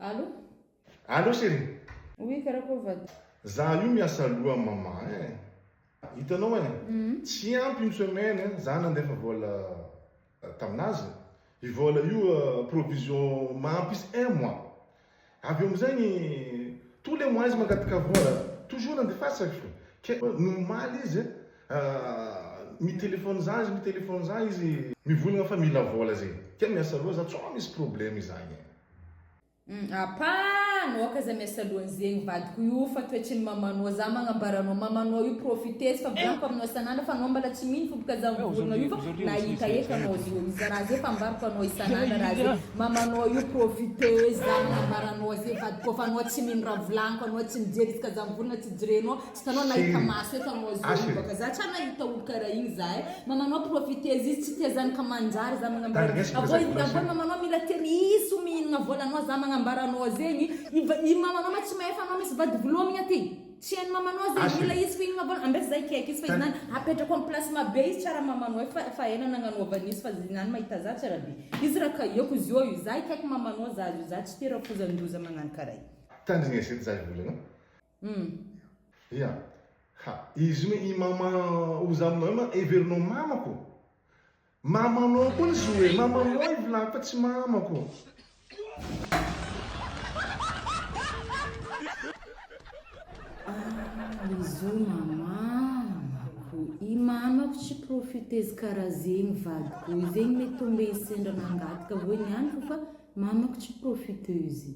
Allô? Allô chérie? Oui, karakôry vady? Za io miasa loha maman eh. Hitanao eh, tsy ampy une semaine za nandefa vola taminazy, io vola io provision mahampisy un mois. Avy eo amizay tous les mois izy mangataka vola, toujours nandefasako fo. Ke nomaly izy mi-telephone za izy, mi-telephone za izy mivolagna fa mila vola zegny. Ke miasa loha za tsao misy problème izany eh. Apa anao ka za miasa alohan zegny vadiko io fa toetry ny mamanao za magnambara anao mamanao io profiteuse fa volaniko aminao isan'andro fa anao mbala tsy mino fo boka za mivolagna io fa nahita eky anao zio iza raha zay fa ambarako anao isan'andro raha zay mamanao io profiteuse za magnambara anao zay vadiko fa anao tsy mino raha volaniko anao tsy mijery izy ka za mivolagna tsy jerenao Tsy hitanao nahita maso eto anao zao io baka za tsy nahita olo karaha igny za e mamanao profiteuse izy tsy tia zanaka manjary za magnambara avô avô mamanao mila tery iso mihinagna volanao za magnambara anao zegny i mamanao ma tsy mahay fa anao misy vady vilomigna aty tsy hainy mamanao zegny mila izy fihinagna vola ambesa za hikaiky izy fa izy nany apetrako amy place mabe izy tsara mamanao e fa fa ela nagnanaovany izy fa izy nany mahita za tsara be izy raha kahiako izy io za hikaiky mamanao za io za tsy tia rafozan-doza magnano karaha io. Tandrigna izy za hivolagna. Hum. Ya. Ha, izy io i mama oza aminao io ma heverinao mamako? Mamanao koa ny zo e, mamanao i volako fa tsy mamako. Ah, izy io mamako, i mamako tsy profiteuse karaha zegny vadiko, zegny mety tombe sendra nangataka vao niany fô fa mamako tsy profiteuse.